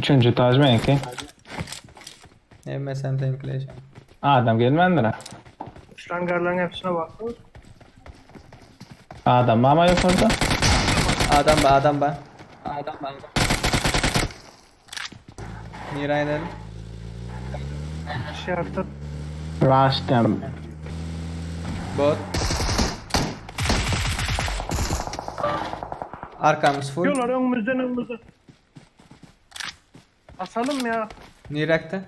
Üçünji etaž meňki. Hemmesem seňkileşen. Adam gelmändir-ä. Şlangarlaryň hepsine bakdyňyz. Adam barmy ýokarda? Adam ba, adam ba. Adam ba. Nirä gidelim? Şertde Rush them. Bot. Arkamyz full. Diyorlar önümüzden önümüzden. Basalım ya. Nirekte?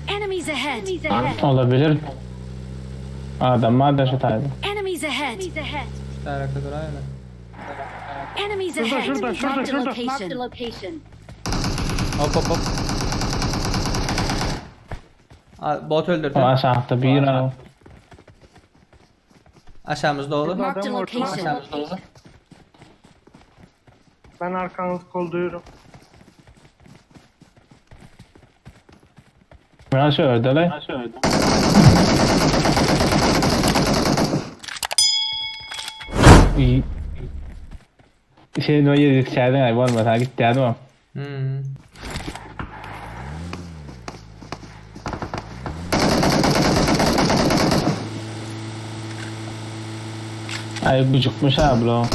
Enemies ahead. Enemies ahead. Olabilir. Adam var da şu taýda. Enemies ahead. Şu tarakta duraýlar. Enemies Şurada, ahead. şurada, şurada, Marked a şurada. location. location. Hop hop hop. A, bot öldürdü. O aşakda bir o. Aşağımızda oğlum. Marked a Adam ortada. location. Aşağımızda oğlum. Ben arkanızı kolluyorum. Ben şu ördele. İyi. Şey ne yedik içeriden ay bolmasa git dedim o. Hmm. Ay gücükmüş ha bro.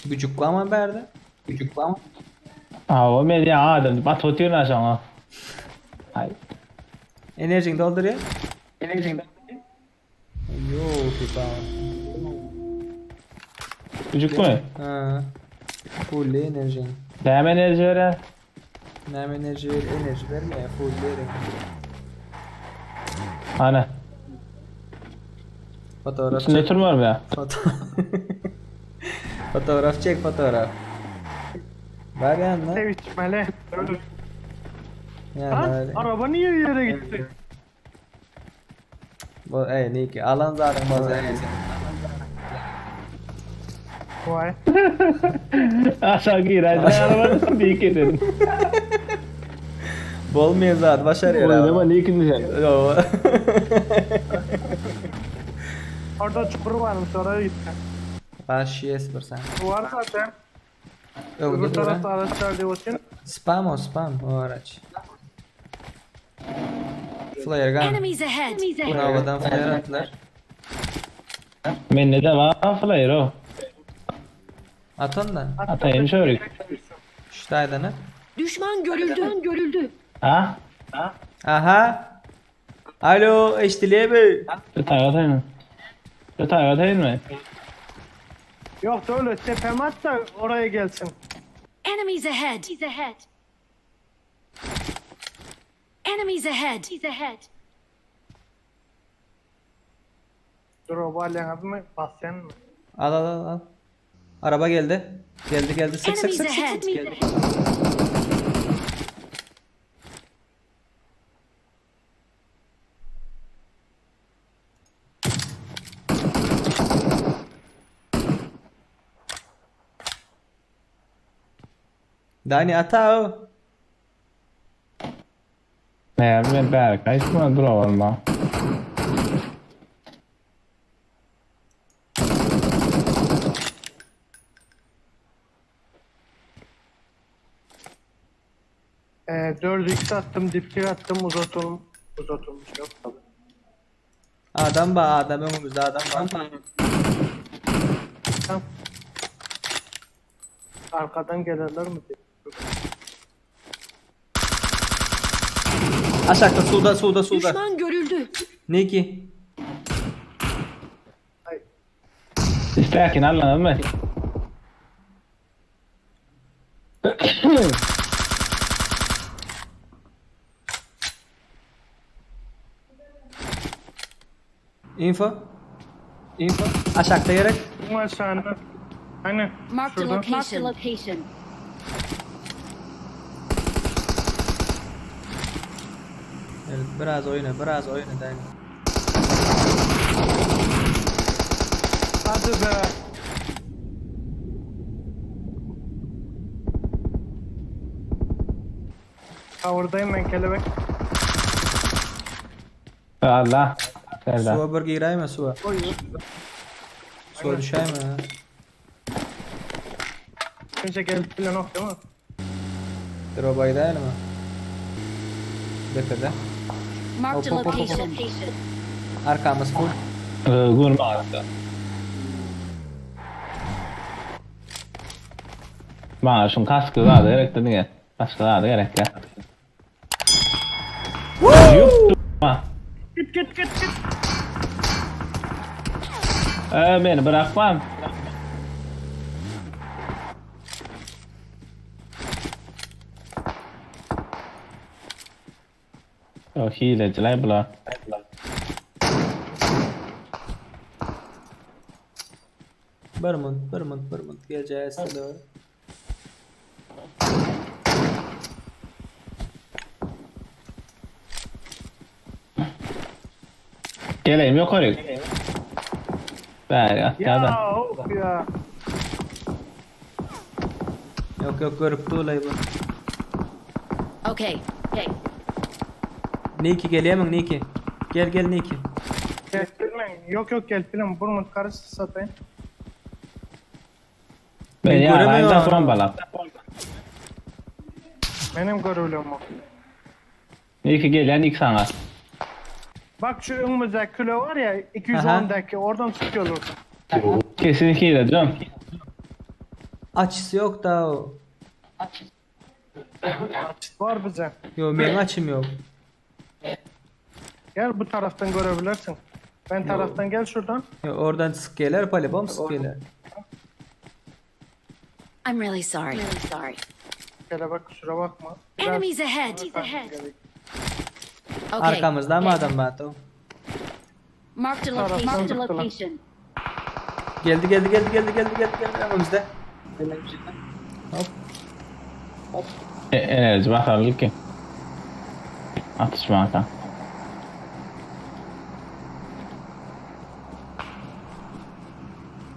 Gücüklama berdi. Gücüklama. Ha o medya adam bat otuyor aşağı. Ay. Enerjini dolduruyor. Enerjini dolduruyor. Yo pipa. Gücük mü? Ha. Full enerjini. Değme enerji vere. Nem enerji ver, enerji verme ya full verin. Hani. Fotoğraf İçinde çek. tur var mı ya? Foto fotoğraf çek fotoğraf. Var yanına. Ev içmeli. Öyle. Yani Lan öyle. araba niye yere gitti? Bu ey ne ki alan zaten bazen. Vay. Aşağı girer. Araba değil ki dedim. Bolmayan zat başarıyor. Oynama ne ki sen? Yo. Orada çukur varmış oraya gitti. Baş yes bir sen. Var zaten. Yok Öbür dur tarafta ha. araçlar diye otur. Spam o spam o araç. Flare gun. Enemies ahead. Enemies ahead. Bravo'dan flare attılar. Men ne de var flyer o. At ondan. Atayım şöyle. Şu taydanı. Düşman görüldü. Düşman görüldü. Ha? Aha. Alo eştiliğe be. Bir tane atayım mı? Bir tane atayım mı? Yok da öyle tepeme at da oraya gelsin. Enemies ahead. Enemies ahead. Enemies ahead. Enemies ahead. Dur o balyan mı? Basyan mı? Al al al al. Araba geldi. Geldi geldi. Sık sık Enemies sık sık. ahead. sık. Geldi. Dani ata o. Ne ben Berkay şuna dur olma. Ee, 4x attım, dipçik attım, uzatılım, uzatılmış yok tabii. Adam ba adam önümüzde adam var. Tamam. Arkadan gelirler mi diye. Aşağıda suda suda suda. Düşman görüldü. Ne ki? Ay, İsterkin anladın mı? Info. Info. Aşağıda gerek. bu aşağıda. Aynen. Marked a Şurada. location. Marked a location. Evet, biraz oyna, biraz oyna Dani. Hadi be. Cover'dayım ben kelebek. Allah. Serdar. Suwa bir giräýme suwa. Oy. Suwa düşäýme. ha. Kimse gelip bilen yok değil mi? Drop'a gidelim mi? Depede. Marked a Hop, hop, hop, hop. location. Arkamız full. Görme arada. Bana şun kaskı zady gerek dedi gel. Başka zady gerek ya. Yok durma. Git git git git. Beni bırakmam. O hileciler bular. Bir munt, bir munt, bir munt geleceğiz size doğru. Geleyim yukarı. Ver Ya aşağıdan. of ya. Yok yok görüp durlay bu. Okay. Okay. Niki gelýärmiň Niki? Gel gel Niki. Gel bilmem. Yok yok gel bilmem. Burmut karısı satayım. Ben Men ya göremiyorum. ben bombalap. Benim görevlim o. İyi ki gelen ilk sana. Bak şu önümüzde küle var ya 210'daki oradan sıkıyorlar. Kesin hile diyorum. Açısı yok da o. Var bize. Yo meň açym yok. Gel bu taraftan görebilirsin. Ben taraftan gel şuradan. Yo, oradan sık geler palibom sık geler. I'm really sorry. Really sorry. Kelebek kusura bakma. Biraz- Enemies ahead. Gerek. Okay. Arkamızda mı adam var? Tamam. Marked a Taraftan location. Marked a sıktılar. location. Geldi geldi geldi geldi geldi geldi geldi önümüzde. Hop. Enerji bakalım ki. Atışma ata.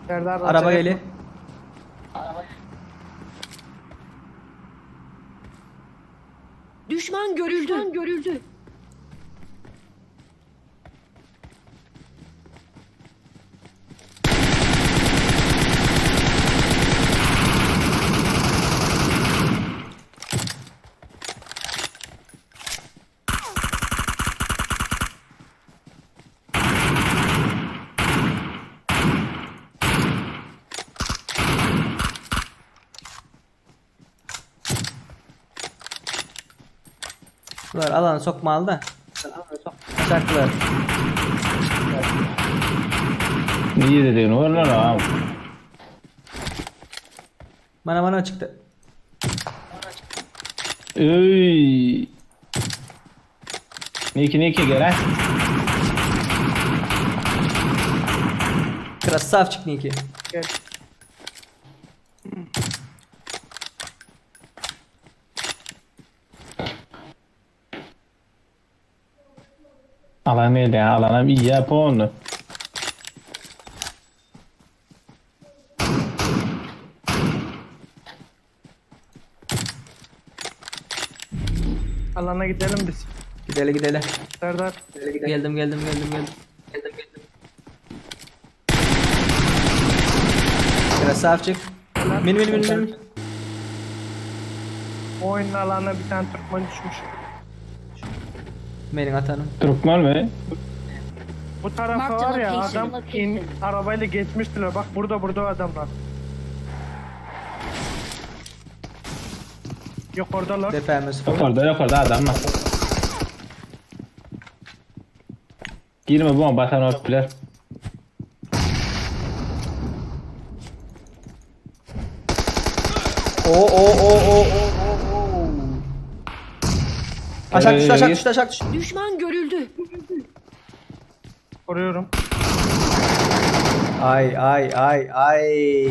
Serdar Araba acele geliyor. Düşman görüldü. Düşman görüldü. Bunlar alanı sokmalı da. Çaktılar. İyi dediğini vururlar abi. Bana bana çıktı. Üy. Niki Niki gel. Krasavçık Niki. Gel. Alan neydi ya? Alana bir yap onu. Alana gidelim biz. Gideli gideli. Serdar. Geldim geldim geldim geldim. Geldim geldim. Krasavçık. Min min min min. O oyunun alana bir tane Türkmen düşmüş. Benim atanım. Türkmen mi? Bu tarafa Marked var ya location. adam in, arabayla geçmiştiler. Bak burada burada adamlar. Yok oradalar. Depemiz full. Yukarıda yukarıda adam var. Girme bu batan öpüler. O o o o o o o. Aşağı düştü aşağı düştü aşağı düştü. Düşman görüldü. Koruyorum. Ay ay ay ay.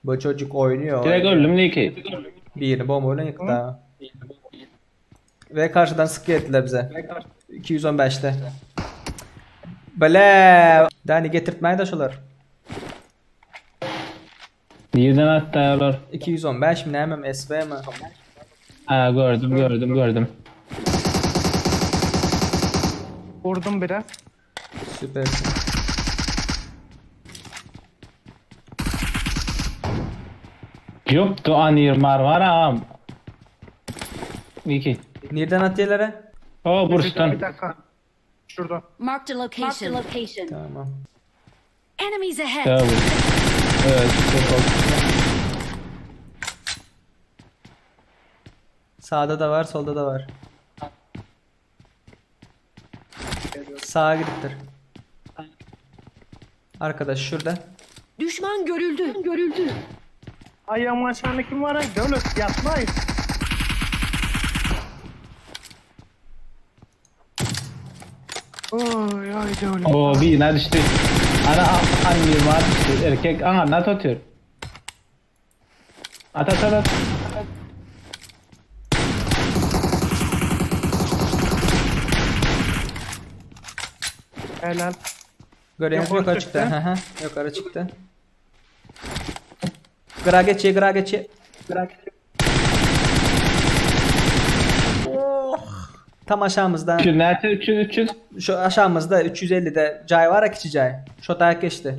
Bu çocuk oynuyor. Direkt öldüm Niki. Birini bombayla yıktı ha. Ve karşıdan sıkı ettiler bize. 215'te. Böyle. Dani getirtmeyi de şular. Yerden attılar. 215 mi ne mi SV mi? Ha gördüm gördüm gördüm. Vurdum biraz. Süpersin. Yoktu anir mar var ağam. İki. Nereden atıyorlar? O Bir burçtan. dakika. Şurada. Marked a location. Marked a location. Tamam. Enemies ahead. Evet. Evet. çok oldu. Sağda da var, solda da var. Sağa gidiptir. Arkadaş şurada. Düşman görüldü. Görüldü. Ayağımın aşağında kim var? Ay dönüp yatmayın. Oy ay dönüp. O bir ne düştü. Ana anir mar düştü. Erkek ana ne tutuyor? At at at at. Helal. Görüyorsunuz Yukarı yukarı çıktı. çıktı. Hı hı, Yukarı çıktı. Gıra geçiyor, gıra geçiyor. Gıra geçiyor. Oh. Tam aşağımızda. 300 nerede 300 300. Şu aşağımızda 350'de cay var ya kiçi cay. Şu dayak geçti.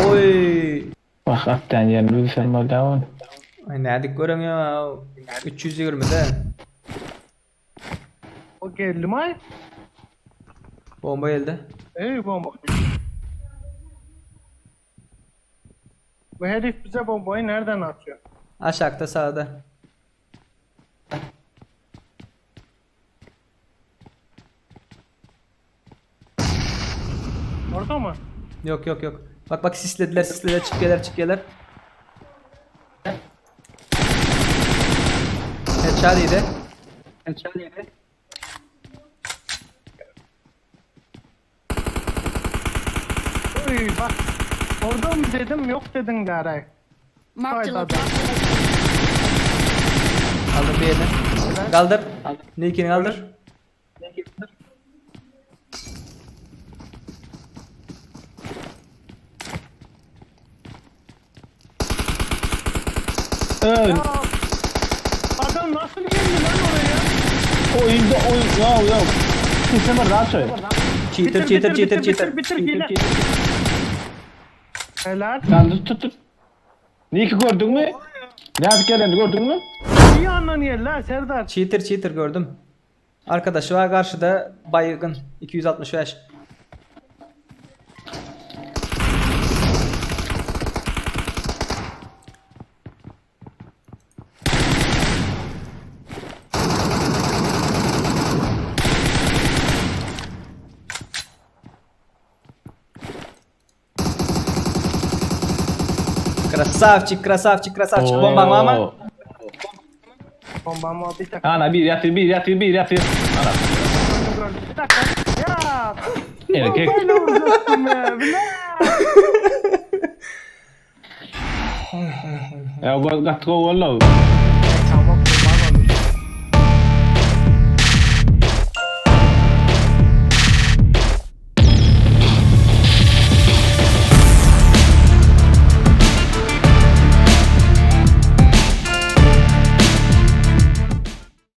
Oy. Bak attan yerini bir sen bak devam. Ay nerede göremiyorum. 320'de. O geldi mi ay? Bomba geldi. Ey bomba. Bu herif bize bombayı nereden atıyor? Aşağıda sağda. Orada mı? Yok yok yok. Bak bak sislediler sislediler çıkıyorlar çıkıyorlar. Headshot yedi. Oy bak. Orada mı dedim yok dedin garay. Marked a Hayda. location. Aldım bir yerini. Kaldır. Nick'ini kaldır. Öl. Adam nasıl geldi lan oraya? Oyunda oyun. Ya ya. Sistemi rahat söyle. Cheater Bitir, cheater bitir, cheater bitir, cheater. bitir, bitir, hile. Helal. Lan tut tut tut. Nick'i gördün mü? Ne yapıp geleni gördün mü? İyi anlanıyor lan Serdar. Cheater cheater gördüm. Arkadaşı var karşıda baygın 265. Красавчик, красавчик, красавчик. Bomba mı ama? Bombamı bir dakika. Ana bir yatır bir yatır bir yatır. Ana. Bir dakika. Ya. Erkek. Bombayla vuracaktım ya. Bile. Ya bu gat go valla. Tamam.